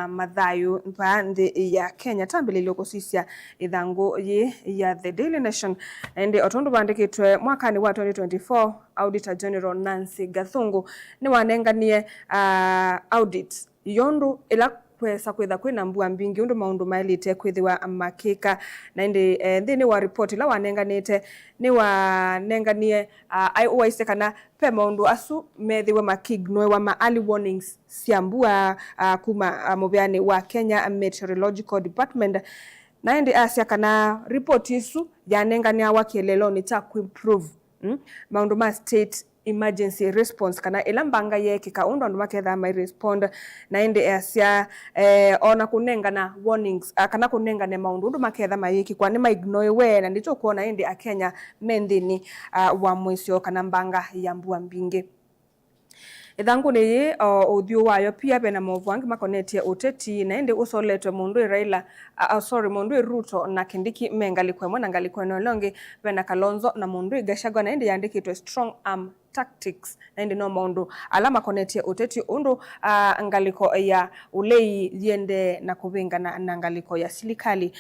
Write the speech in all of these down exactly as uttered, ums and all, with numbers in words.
mathayũ vaa nthĩ ya Kenya. Tambĩlĩlye kũsisya ĩthangũ yĩĩ ya The Daily Nation. Na ĩndĩ o tondũ vandĩkĩtwe, mwakanĩ wa twenty twenty-four, Auditor General Nancy Gathungu nĩwanenganie, ah, audit yondũ ĩla kwesa kwĩtha kwĩna mbua mbingĩ, ũndũ maũndũ maĩlĩte kwĩthĩwa makĩka. Na ĩndĩ, eh, nthĩnĩ wa report ĩla wanenganĩte, nĩwanenganie, ah, ai-, ũaisye kana ve maũndũ asu methĩwe makĩignoewa, ma early warnings sya mbua, ah, kuma, ah, mũvĩanĩ wa Kenya Meteorological Department. Na ĩndĩ asya kana report ĩsu yanenganeawa kĩeleelonĩ kya kũimprove, mm, maũndũ ma state emergency response, kana ĩla mbanga yeekĩka, ũndũ andũ makethaa mai respond. Na ĩndĩ easya, eh, ona kũnengana warnings, ah, kana kũnengane maũndũ ũndũ maketha mayĩkĩkwa nĩmaignooĩwe, na nĩtũkwona ĩndĩ Akenya me nthĩnĩ, ah, wa mũisyo kana mbanga ya mbua mbingĩ. Ĩthangũnĩ yĩĩ, o ũthyũ wayo pia, vena maũvoo angĩ makonetye ũteti, na ĩndĩ ũsoletwe mũndũ ĩ Raila, a, a, sorry, mũndũ ĩ Ruto na Kindiki me ngalĩko ĩmwe, na ngalĩko ĩno ĩla ĩngĩ vena Kalonzo na mũndũ ĩ Gachagua, na ĩndĩ yandĩkĩtwe strong arm tactics, na ĩndĩ no maũndũ ala makonetye ũteti, ũndũ, a, ngalĩko ya ũlei yĩendee na kũvĩngana na ngalĩko ya silikalĩ.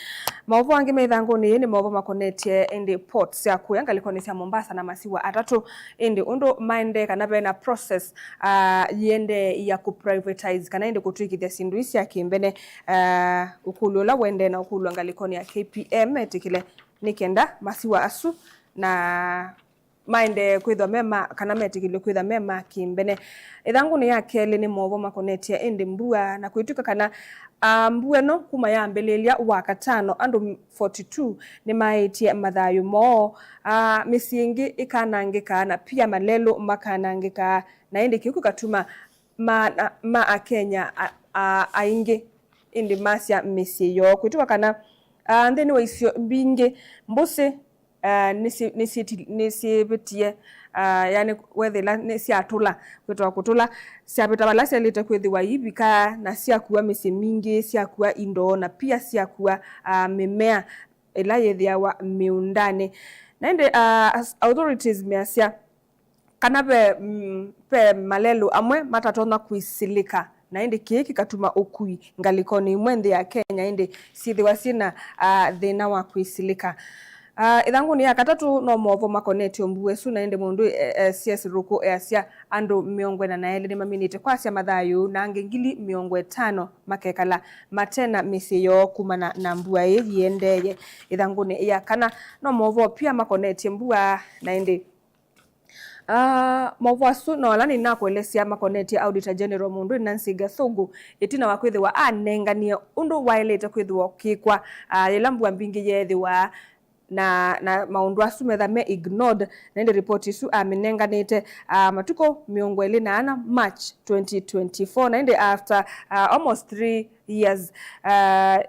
Maũvoo angĩ me ĩthangũnĩ yĩĩ nĩ maũvoo makonetye ĩndĩ ports sya kũya ngalĩkonĩ sya Mombasa na masiwa atatũ, ĩndĩ ũndũ maendee kana vena process, ah, yĩendee ya kũprivatize kana ĩndĩ kũtw'ĩkĩthya syĩndũ ii sya kĩmbene, ah, ũkũlyo ũla ũendee na ũkũlw'a ngalĩkonĩ ya K P M metĩkĩle nĩ kenda masiwa asu na maendee kwĩthwa me ma, kana metĩkĩlw'e kwĩthwa me ma kĩmbene. Ĩthangũnĩ ya kelĩ nĩ maũvoo makonetye ĩndĩ mbua, na kwĩtw'ĩka kana, ah, mbua ĩno kuma yambĩlĩlya Wakatano, andũ forty-two nĩmaaĩtye mathayũ moo, ah, mĩsyĩ ĩngĩ ĩkanangĩka, na pia malelũ makanangĩka, na ĩndĩ kĩu kĩkatuma ma, ma Akenya a, a, aingĩ ĩndĩ masya mĩsyĩ yoo. Kwĩtw'ĩka kana, ah, nthĩnĩ wa isio mbingĩ, mbũsĩ ah, nĩsyĩ-, nĩsyĩti-, nĩsyĩvĩtie, ah, yani wethĩla nĩsyatũla, kwĩtawa kũtũla, syavĩta vala syaĩlĩte kwĩthĩwa iivika, na syakua mĩsyĩ mingĩ, syakua indo, na pia syakua, ah, mĩmea ĩla yĩthĩawa mĩũndanĩ. Na ĩndĩ, ah, as-, authorities measya, kana ve, mm, ve malelũ amwe matatonya kwĩsilĩka, na ĩndĩ kĩĩ kĩkatuma ũkui ngalĩkonĩ imwe nthĩ ya Kenya ĩndĩ syĩthĩwa syĩna, ah, thĩna wa kwĩsilĩka. Ah, ĩthangũnĩ ya katatũ no maũvoo makonetye mbua ĩsu, na ĩndĩ mũndũ, eh, eh, C S Ruku easya andũ mĩongo ĩna na elĩ nĩmaminĩte kwasya mathayũ, na angĩ ngili mĩongo ĩtano makekala matena mĩsyĩ yoo kumana na mbua ĩĩ yĩendeeye. Ĩthangũnĩ ya kana no maũvoo pia makonetye mbua, na ĩndĩ Ah, maũvoo asu no ala nĩnakũelesya makonetye Auditor General mũndũ Nancy Gathungu, ĩtina wa kwĩthĩwa anenganie ũndũ waĩlĩte kwĩthĩwa ũkĩkwa, ah, yĩla mbua mbingĩ yeethĩwa, na, na maũndũ asu metha me ignored, na ĩndĩ report ĩsu amĩnenganĩte, ah, matukũ mĩongo ĩlĩ na ana, March twenty twenty-four, na ĩndĩ after, ah, almost three years, ah,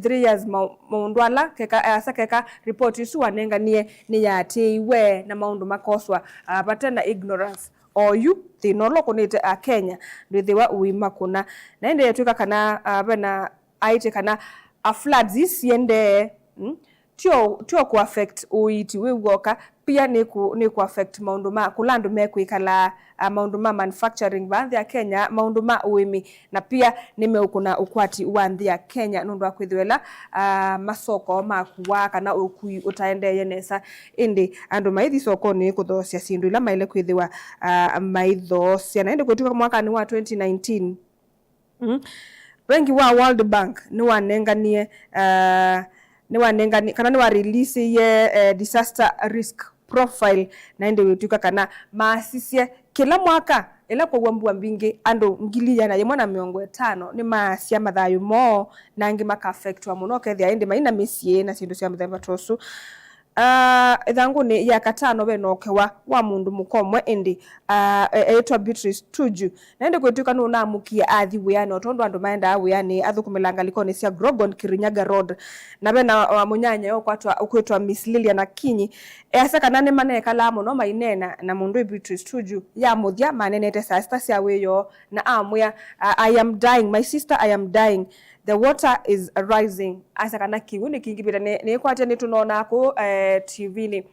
three years, ma-, maũndũ ala keka, asa keka report ĩsu wanenganie nĩyaatĩĩiwe na maũndũ makoswa, ah, vate na ignorance. Oyu thĩna ũla ũkũnĩte Akenya ndwĩthĩwa ũimakũna. Na ĩndĩ yetw'ĩka kana, ah, vena aĩtye kana, ah, floods ii siendee, mm, tio, tio kũ affect ũiiti wĩ w'oka, pia nĩ kũ, nĩ kũ affect maũndũ ma kũla andũ mekwĩkalaa, ah, maũndũ ma manufacturing vaa nthĩ ya Kenya, maũndũ ma ũĩmi, na pia nĩmeũkũna ũkwati wa nthĩ ya Kenya nũndũ wa kwĩthĩwa ĩla, ah, masoko makuaa kana ũkui ũtaendeeye nesa, ĩndĩ andũ maithi sokonĩ kũthoosya syĩndũ ila maĩle kwĩthĩwa, ah, maithoosya. Na ĩndĩ kwĩtw'ĩka mwakanĩ wa twenty nineteen, Mm. Vengi wa World Bank nĩwanenganie, uh, nĩwanenganie, kana nĩwareleasĩie, eh, disaster risk profile, na ĩndĩ wĩtw'ĩka kana maasisye kĩla mwaka ĩla kwaua mbua mbingĩ, andũ ngili ĩana yĩmwe na mĩongo ĩtano nĩmaasya mathayũ moo, na angĩ maka affectwa mũno, ũkethĩa ĩndĩ maina mĩsyĩ na syĩndũ sya mũthemba ta ũsu. Ah, ĩthangũnĩ ya katano ve na ũkewa wa mũndũ mũka ũmwe ĩndĩ, ah, e-, eĩtwa Beatrice Tuju. Na ĩndĩ kwĩtw'ĩka nũnamũkie athi wĩanĩ, o tondũ andũ maendaa wĩanĩ athũkũmĩla ngalĩkonĩ sya Grogon, Kirinyaga Road. Na ve na, ah, mũnyanya ũkwatwa, ũkwĩtwa Miss Lilian Akinyi. Easya kana nĩmanekalaa mũno maineena na mũndũ ĩ Beatrice Tuju. Ya mũthya manenete saa sita sya wĩoo na amwĩa, ah, "I am dying, my sister, I am dying." The water is rising. Asya kana kĩw'ũ nĩkingĩvĩte, nĩ, nĩkwatya nĩtũnonaa kũu, eh, T V-nĩ.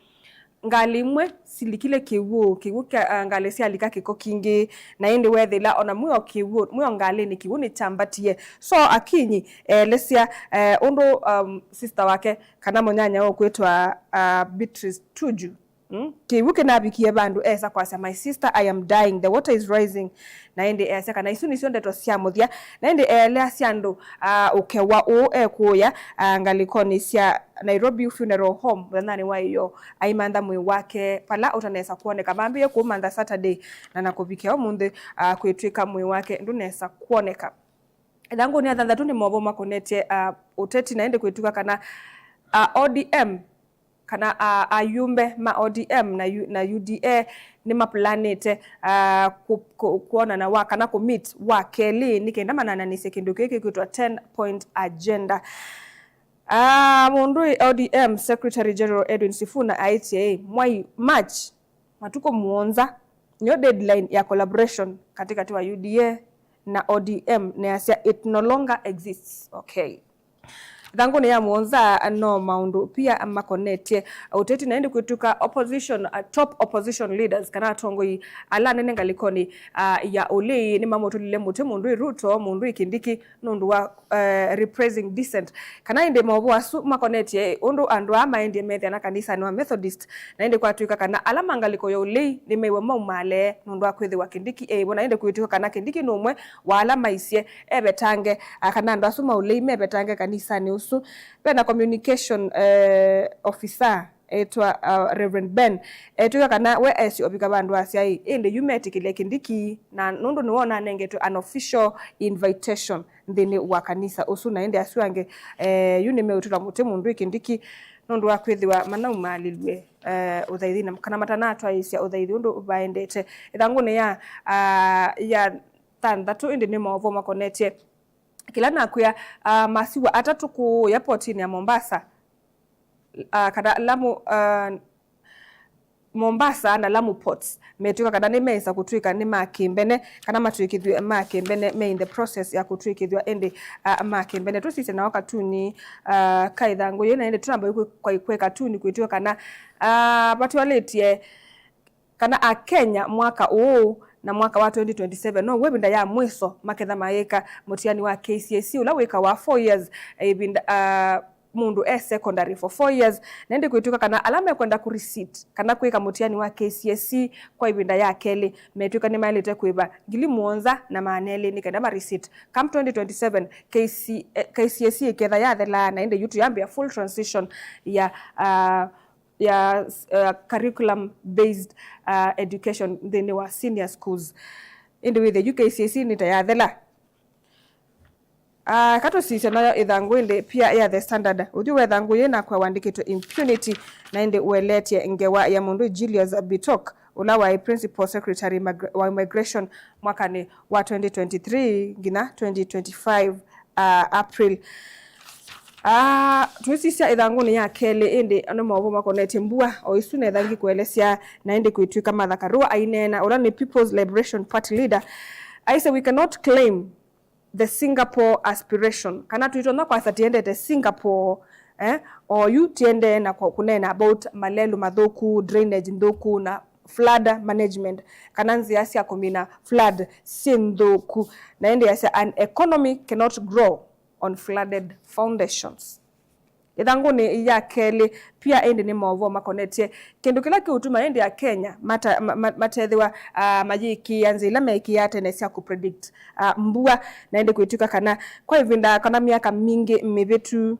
ngalĩ imwe silikile kĩw'ũ, kĩw'ũ kya, ah, ngalĩ syalika kĩko kingĩ, na ĩndĩ weethĩla ona mwĩ o kĩw'ũ, mwĩ o ngalĩnĩ, kĩw'ũ nĩkyambatie. So Akinyi eelesya, eh, ũndũ, um, sister wake kana mũnyanya ũkwĩtwa, ah, Beatrice Tuju, mm, kĩw'ũ kĩnavikie vandũ esa kwasya, "My sister, I am dying, the water is rising." Na ĩndĩ easya kana isu nĩsyo ndeto sya mũthya. Na ĩndĩ eeleasya andũ, ah, ũkewa ũũ ekũũya, ah, ngalĩkonĩ sya Nairobi Funeral Home mũthenyanĩ wa ĩyoo, aimantha mwĩĩ wake vala ũtanesa kwoneka. Mambĩĩe kũũmantha Saturday, na na kũvikĩa ũmũnthĩ, ah, kwĩtw'ĩka mwĩĩ wake ndũnesa kwoneka. Ĩthangũnĩ ya thanthatũ nĩ maũvoo makonetye, ah, ũteti, na ĩndĩ kwĩtw'ĩka kana, ah, O D M kana, ah, ayumbe ma O D M na U-, na U D A nĩmapulanĩte, ah, kũ-, kũ-, kwonana wa kana kũ meet wa kelĩ nĩ kenda manananĩsye kĩndũ kĩĩ kĩkwĩtwa ten point agenda. Ah, mũndũ wĩ O D M Secretary General Edwin Sifuna aĩtye ĩ, mwai March, matukũ mũonza, nĩyo deadline ya collaboration katĩkatĩ wa U D A na O D M, nĩasya it no longer exists. Okay. Ĩthangũnĩ ya mũonza no maũndũ pia makonetye ũteti, na ĩndĩ kwĩtw'ĩka opposition, uh, top opposition leaders kana atongoi ala anene ngalĩkonĩ, uh, ya ũlei nĩmamũtũlile mũtĩ mũndũ wĩ Ruto, mũndũ wĩ Kindiki, nũndũ wa, eh, repressing dissent. Kana ĩndĩ maũvoo asu makonetye ũndũ andũ aa maendie methĩana kanisanĩ wa Methodist, na ĩndĩ kwatw'ĩka kana ala ma ngalĩko ya ũlei nĩmeiwe maumaale nũndũ wa kwĩthĩwa Kindiki eĩvo, na ĩndĩ kwĩtw'ĩka kana Kindiki nĩ ũmwe wa ala maisye evetange, ah, kana andũ asu ma ũlei mevetange kanisanĩ ũsu. Ve na communication, eh, officer etwa, uh, Reverend Ben, etw'ĩka kana we esĩ ovika vandũ asya ĩ, ĩndĩ yu metĩkĩlya Kindiki, na nũndũ nĩwe ũnanengetwe an official invitation nthĩnĩ wa kanisa ũsu, na ĩndĩ asu angĩ, eh, yu nĩmeũtũla mũtĩ mũndũ wĩ Kindiki nũndũ wa kwĩthĩwa manaumaalilw'e, eh, ũthaithi na kana matanatwaĩĩsya ũthaithi ũndũ vaendete. Ĩthangũnĩ ya, ah, ya thanthatũ ĩndĩ nĩ maũvoo makonetye kĩla nakwĩa, ah, masiwa atatũ kũũya potinĩ ya Mombasa, ah, kana Lamu, ah, Mombasa na Lamu ports metw'ĩka kana nĩmeĩsa kũtw'ĩka nĩ ma kĩmbene, kana matw'ĩkĩthw'e ma kĩmbene, me in the process ya kũtw'ĩkĩthw'a ĩndĩ, ah, ma kĩmbene. Tũsisye nao katuni, ah, ka ĩthangũ yĩĩ, na ĩndĩ tũnamba kwĩ-, kwĩ-, kwĩ katuni kwĩtw'ĩka kana, ah, vatwalĩtye kana Akenya mwaka ũũ na mwaka wa twenty twenty-seven now'o ĩvinda ya mwĩso maketha mayĩka mũtiani wa K C S E ũla wĩkawa four years, eh, ĩvinda, ah, mũndũ e secondary for four years, na ĩndĩ kwĩtw'ĩka kana ala mekwenda kũ resit kana kwĩka mũtiani wa K C S E kwa ĩvinda ya kelĩ metw'ĩka nĩmaĩlĩte kũĩva ngili mũonza na maana elĩ nĩ kenda ma resit. Come twenty twenty-seven, K C, eh, K C S E ĩketha yathela, na ĩndĩ yu tũyambĩa full transition ya, ah, ya, uh, curriculum based, uh, education nthĩnĩ wa senior schools. Ĩndĩ wĩthĩe yu K C S E nĩ ta yathela. Ah, katũsisye nayo ĩthangũ ĩndĩ pia ya The Standard. Ũthyũ wa ĩthangũ yĩĩ nakw'a wandĩkĩtwe impunity, na ĩndĩ ũeletye ngewa ya mũndũ Julius Bitok, ũla waĩ principal secretary mag-, wa immigration mwakanĩ wa twenty twenty-three nginya twenty twenty-five, ah, April. Ah, twĩsisya ĩthangũnĩ ya kelĩ, ĩndĩ nĩ maũvoo makonetye mbua o isu netha ngĩkũelesya, na ĩndĩ kwĩtw'ĩka Martha Karua aineena, ũla nĩ People's Liberation Party leader, aisye, "We cannot claim the Singapore aspiration," kana tũitonya kwasya tiendete Singapore, eh, oyu tiendee na kwa kũneena about malelũ mathũku, drainage nthũku, na flood management, kana nzĩa sya kũmina flood syĩ nthũku. Na ĩndĩ yasya, "An economy cannot grow on flooded foundations." Ĩthangũnĩ ya kelĩ pia ĩndĩ nĩ maũvoo makonetye kĩndũ kĩla kĩũtuma ĩndĩ Akenya mata-, ma-, ma-, matethĩwa, ah, mayĩkĩĩa nzĩa ila meĩkĩĩaa tene sya kũ predict, ah, mbua, na ĩndĩ kwĩtw'ĩka kana kwa ĩvinda kana myaka mingĩ mĩvĩtu,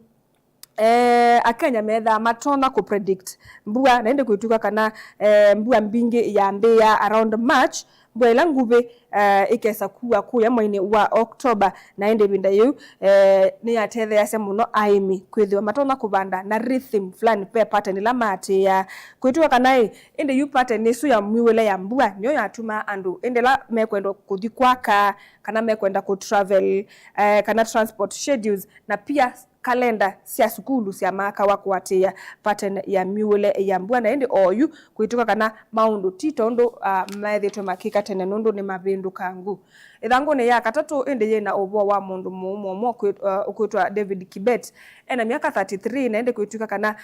eh, Akenya methaa matonya kũ predict mbua, na ĩndĩ kwĩtw'ĩka kana, eh, mbua mbingĩ yambĩĩa around March, mbua ĩla nguvĩ, eh, ĩkesa kua kũya mwainĩ wa October, na ĩndĩ ĩvinda yĩu, eh, nĩyatetheeasya mũno aĩmi kwĩthĩwa matonya kũvanda na rhythm fulani, ve pattern ĩla maatĩĩaa. Kwĩtw'ĩka kana ĩ, ĩndĩ yu pattern ĩsu ya myuĩle ya mbua nĩyo yatumaa andũ ĩndĩ ĩla mekwenda kũthi kwaka, kana mekwenda kũ travel, eh, kana transport schedules, na pia kalenda sya sukulu syamaakawa kũatĩĩa pattern ya myuĩle ya mbua, na ĩndĩ oyu kwĩtw'ĩka kana maũndũ ti tondũ, ah, methĩĩtwe makĩka tene nũndũ nĩmavĩndũkangu. Ĩthangũnĩ ya katatũ ĩndĩ yĩ na ũvoo wa mũndũ mũũme ũmwe ũkwĩ-, ah, ũkwĩtwa David Kibet. E na myaka thirty-three, na ĩndĩ kwĩtw'ĩka kana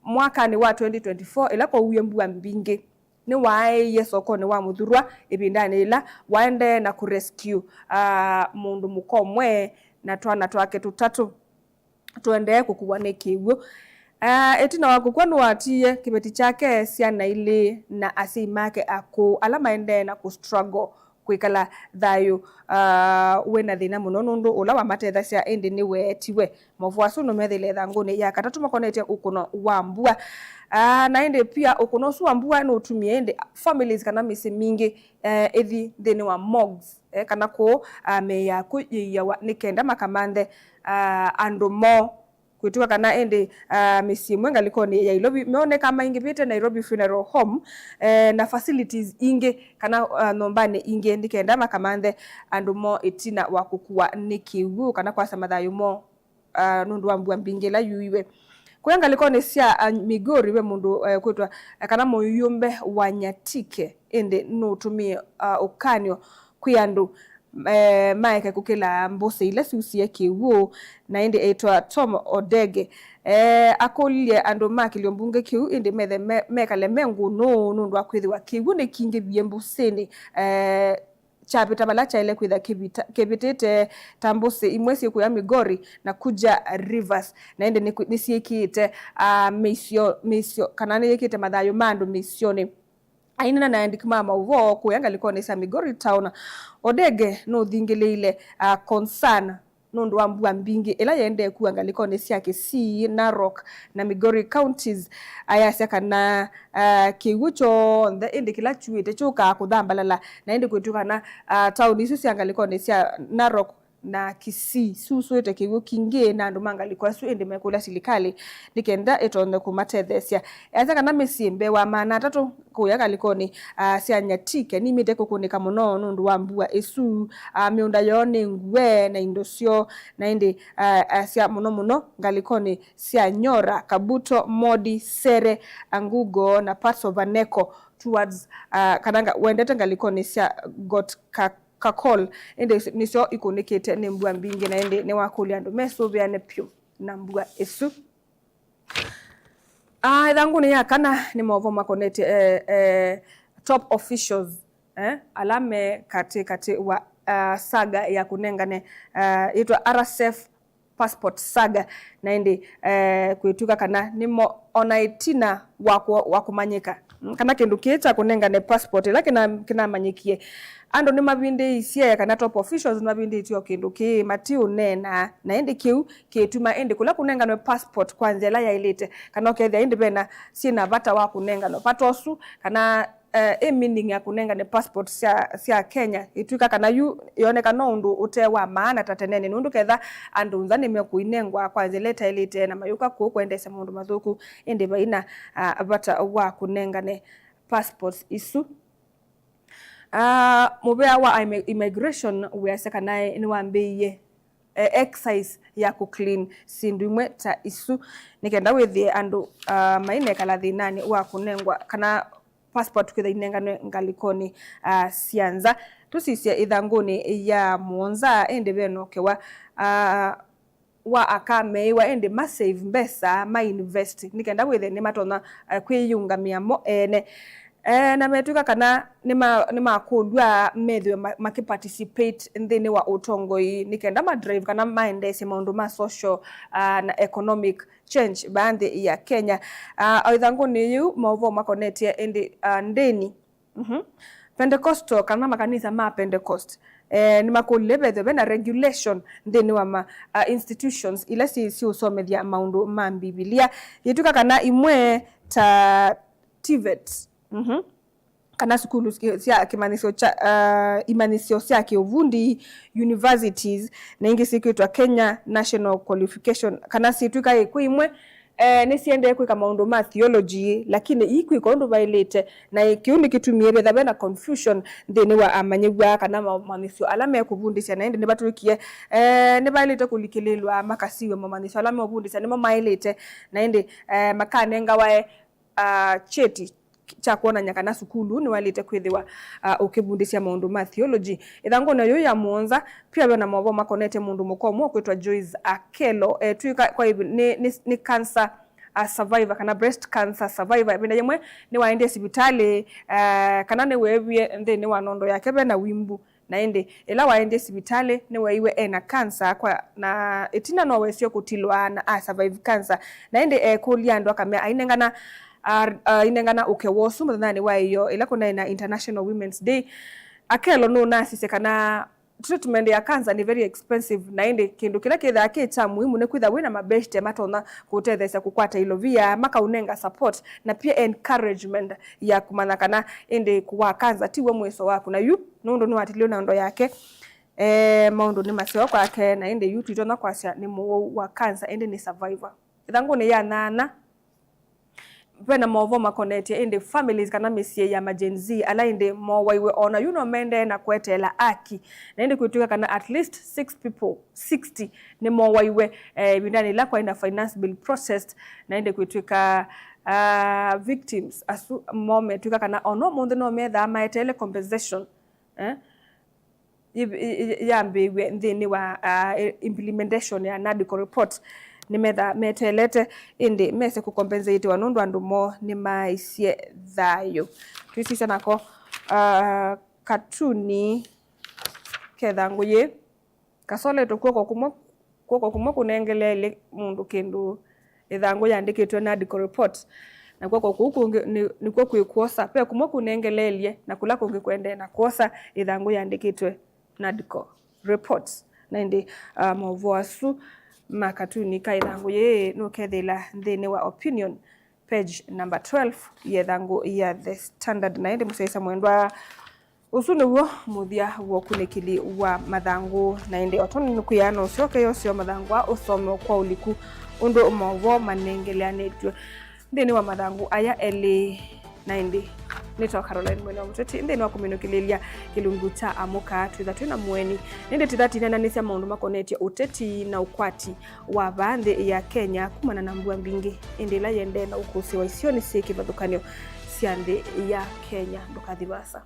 Mwakanĩ wa twenty twenty-four, ĩla kwauie mbua mbingĩ, nĩwaaĩie sokonĩ wa Mũthurwa ĩvindanĩ yĩla waendee na kũrescue, ah, mũndũ mũka ũmwe na twana twake tũtatũ tũendee kũkuwa nĩ kĩw'ũ. Ah, ĩtina wa kũkw'a, nĩwatiie kĩveti kyake, syana ilĩ, na asyai make akũũ ala maendee na kũ struggle kwĩkala thayũ, ah, wĩ na thĩna mũno, nũndũ ũla wamatethasya ĩndĩ nĩweetiwe. Maũvoo asu nũmethĩile ĩthangũnĩ ya katatũ makonetye ũkũno wa mbua. Ah, na ĩndĩ pia ũkũno ũsu wa mbua nũtumie ĩndĩ families kana mĩsyĩ mingĩ, eh, ĩthi nthĩnĩ wa morgues, eh, kana kũũ, ah, mĩĩ yaku yĩiawa nĩ kenda makamanthe, ah, andũ moo. Kwĩtw'ĩka kana ĩndĩ, ah, mĩsyĩ ĩmwe ngalĩkonĩ ya Nairobi meoneka maingĩvĩte Nairobi Funeral Home, eh, na facilities ingĩ kana, ah, nyũmbanĩ ingĩ nĩ kenda makamanthe andũ moo ĩtina wa kũkuwa nĩ kĩw'ũ kana kwasa mathayũ moo, ah, nũndũ wa mbua mbingĩ ĩla yuiwe. Kũya ngalĩkonĩ sya, ah, Migori, ve mũndũ, eh, kwĩtwa, eh, kana mũyũmbe wa Nyatike ĩndĩ nũtũmĩe, ah, ũkany'o kwĩ andũ, eh, maeke kũkĩla mbũsĩ ila syusie kĩw'ũ, na ĩndĩ eĩtwa Tom Odege. Eh, akũlilye andũ ma kĩlio mbunge kĩu ĩndĩ methe me-, mekale me ngũnũ nũndũ wa kwĩthĩwa kĩw'ũ nĩkingĩvie mbũsĩnĩ, eh, kyavĩta vala kyaĩle kwĩtha kĩvita-, kĩvĩtĩte ta mbũsĩ imwe syĩkũya Migori na Kuja Rivers, na ĩndĩ nĩkwĩ-, nĩsyĩkĩĩte, ah, mĩisyo, mĩisyo, kana nĩyĩkĩte mathayũ ma andũ mĩisyonĩ. Aineena na aandĩki ma maũvoo kũya ngalĩkonĩ sya Migori Town, Odege nũthingĩlĩĩile, ah, concern nũndũ wa mbua mbingĩ ĩla yĩendee kua ngalĩkonĩ sya Kisii, Narok, na Migori counties. Ayasya kana, ah, kĩw'ũ kyonthe ĩndĩ kĩla kyuĩte kyũkaa kũthambalala, na ĩndĩ kwĩtw'ĩka kana, ah, taoni isu sya ngalĩkonĩ sya Narok na Kisii syusũĩte kĩw'ũ kingĩ, na andũ ma ngalĩko asu ĩndĩ mekũlya silikalĩ nĩ kenda ĩtonye kũmatetheesya. Easya kana mĩsyĩ mbee wa maana atatũ kũya ngalĩkonĩ, ah, sya Nyatike nimĩte kũkũnĩka mũno nũndũ wa mbua ĩsu. Ah, mĩũnda yoo nĩ ngue na indo syoo, na ĩndĩ, ah, asya mũno mũno ngalĩkonĩ sya Nyora, Kabuto, Modi, Sere, Angugo na parts of Aneko towards, ah, kana nga-, wendete ngalĩkonĩ sya Got Ka-, Kakol, ĩndĩ nĩsyo ikũnĩkĩte nĩ mbua mbingĩ, na ĩndĩ nĩwakũlya andũ mesũvĩane pyũ na mbua ĩsu. Ah, ĩthangũnĩ ya kana nĩ maũvoo makonetye, eh, eh, top officials, eh, ala me katĩ katĩ wa, ah, saga ya kũnengane, ah, yĩtwa R S F passport saga, na ĩndĩ, eh, kwĩtw'ĩka kana nĩmo ona ĩtina wa kũ-, wa kũmanyĩka, mm, kana kĩndũ kĩĩ kya kũnengane passport ĩla kĩna-, kĩnamanyĩkie. Andũ nĩmavindĩĩisye kana top officials nĩmavindĩĩtye o kĩndũ kĩĩ matiũneena, na ĩndĩ kĩu kĩtuma ĩndĩ kũla kũnenganwe passport kwa nzĩa ĩla yaĩlĩte, kana ũkethĩa ĩndĩ vena syĩna vata wa kũnenganwa vata ũsu, kana, eh, ĩ meaning ya kũnengane passport sya, sya Kenya, ĩtw'ĩka kana yu yoneka no ũndũ ũte wa maana ta tenene, nũndũ ketha andũ nza nĩmekũinengwa kwa nzĩa ĩla ĩtaĩlĩte na mayũka kũũ kwendeesya maũndũ mathũku, ĩndĩ vaina, ah, vata wa kũnengane passports isu. Ah, mũvea wa ime-, immigration wĩasya kana nĩwambĩĩie, eh, exercise ya kũ clean syĩndũ imwe ta isu, nĩ kenda wĩthĩe andũ, ah, mainekala thĩnanĩ wa kũnengwa kana passport kwĩtha inenganwe ngalĩkonĩ, ah, sya nza. Tũsisye ĩthangũnĩ ya mũonza, ĩndĩ venokewa, ah, wa aka meĩwa ĩndĩ ma save mbesa, ma invest, nĩ kenda wĩthĩe nĩmatonya, eh, kwĩyĩũngamĩa mo ene. Eh, na metw'ĩka kana nĩma-, nĩmakũlw'a methĩwe ma-, makĩ participate nthĩnĩ wa ũtongoi, nĩ kenda ma drive kana maendeesye maũndũ ma social, ah, na economic change vaa nthĩ ya Kenya. Ah, o ĩthangũnĩ yĩu, maũvoo makonetye ĩndĩ, ah, ndĩni. Mhm. Pentecostal, kana makanisa ma Pentecost, eh, nĩmakũlile vethwe vena regulation nthĩnĩ wa ma, ah, institutions ila syĩ, syĩũsomethya maũndũ ma Mbivilia. Yĩtw'ĩka kana imwe ta TVET, mhm, kana sukulu sya, sya kĩmanyĩsyo kya, ah, imanyĩsyo sya kĩũvundi, universities, na ingĩ syĩkwĩtwa Kenya National Qualification, kana syĩtw'ĩka ĩ kwĩ imwe, eh, nĩsiendee kwĩka maũndũ ma theology, lakini iikwĩka ũndũ vaĩlĩte, na kĩu nĩkĩtumie vetha vena confusion nthĩnĩ wa amanyĩw'a kana mamanyĩsyo ala mekũvundĩsya, na ĩndĩ nĩvatw'ĩkie, eh, nĩvaĩlĩte kũlikĩlĩlwa makasiw'e mamanyĩsyo ala meũvundĩsya nĩmo maĩlĩte, na ĩndĩ, eh, makanengawae, ah, kyeti kya kwonany'a kana sukulu nĩwaĩlĩte kwĩthĩwa, ah, ũkĩvundĩsya maũndũ ma theology. Ĩthangũnĩ yĩu ya mũonza, pia ve na maũvoo makonetye mũndũ mũka ũmwe ũkwĩtwa Joyce Akello, etw'ĩka kwa ĩvi-, nĩ, nĩ, nĩ cancer, a survivor kana breast cancer survivor. Ĩvinda yĩmwe nĩwaendie sivitalĩ, eh, kana nĩweewie nthĩnĩ wa nondo yake ve na wimbu. Na ĩndĩ ĩla waendie sivitalĩ, nĩweeiwe e na cancer kwa, na ĩtina no wesie kũtilwa na a survive cancer. Na ĩndĩ ekũlya andũ akamea ainengana, a, ainengana ũkeo ũsu mũthenyanĩ wa ĩyoo ĩla kũnaĩ na International Women's Day. Akelo nũnasisye kana treatment ya cancer nĩ very expensive, na ĩndĩ kĩndũ kĩla kĩthaa kĩ kya muhimu nĩ kwĩtha wĩ na mabeshte matonya kũtetheesya kũkwata ilovia, makaũnenga support na pia encouragement ya kũmanya kana ĩndĩ kũwaa cancer tiw'o mwĩso waku. Na yu nũndũ nĩwatilio na nondo yake, eh, maũndũ nĩ maseo kwake, na ĩndĩ yu twitonya kwasya nĩ mũwau wa cancer, ĩndĩ nĩ survivor. Ĩthangũnĩ ya nyanya, vena maũvoo makonetye ĩndĩ families kana mĩsyĩ ya ma Gen Z ala ĩndĩ mowaiwe, ona yu no maendee na kweteela aki. Na ĩndĩ kwĩtw'ĩka kana at least six people, sixty nĩmowaiwe, eh, ĩvindanĩ ĩla kwaĩ na finance bill protest, na ĩndĩ kwĩtw'ĩka, ah, victims asu mo metw'ĩka kana ona ũmũnthĩ no methaa maeteele compensation, eh, yambĩĩw'e nthĩnĩ wa, ah, implementation ya NADCO report. Nĩmethaa meteelete ĩndĩ mese kũkompenseitiwa nũndũ andũ moo nĩmaaisye thayũ. Twĩsisya nako, ah, katuni kethangũ yĩĩ kasoletwe kw'oko kũmwe, kw'oko kũmwe kũnengeleelye mũndũ kĩndũ, ĩthangũ yandĩkĩtwe NADCO report, na kw'oko kũu kũngĩ nĩ, nĩkw'o kwĩ kwosa. Ve kũmwe kũnengeleelye na kũla kũngĩ kũendee na kwosa ĩthangũ yandĩkĩtwe NADCO report. Na ĩndĩ, ah, maũvoo asu ma katuni ka ĩthangũ yĩĩ nũkethĩĩla nthĩnĩ wa opinion, page number twelve ya ĩthangũ ya The Standard. Na ĩndĩ mũsyaĩĩsya mwendwa, ũsu nĩw'o mũthya wa ũkunĩkĩli wa mathangũ. Na ĩndĩ o tondũ nĩkwĩaa, no ũsyoke yoseo mathangũ aa ũsomewe kwa ũliku ũndũ maũvoo manengeleanĩtw'e nthĩnĩ wa mathangũ aya elĩ. Na ĩndĩ nĩtawa Caroline Mwene wa Mũteti nthĩnĩ wa kũminũkĩlĩlya kĩlungu kya Amũka Twĩtha Twĩ na Mũeni. Na ĩndĩ tĩtha tinananĩsya maũndũ makonetye ũteti na ũkwati wa vaa nthĩ ya Kenya kumana na mbua mbingĩ ĩndĩ ĩla yĩendee na ũkũsĩ wa isionĩ syĩ kĩvathũkany'o sya nthĩ ya Kenya. Ndũkathi vaasa.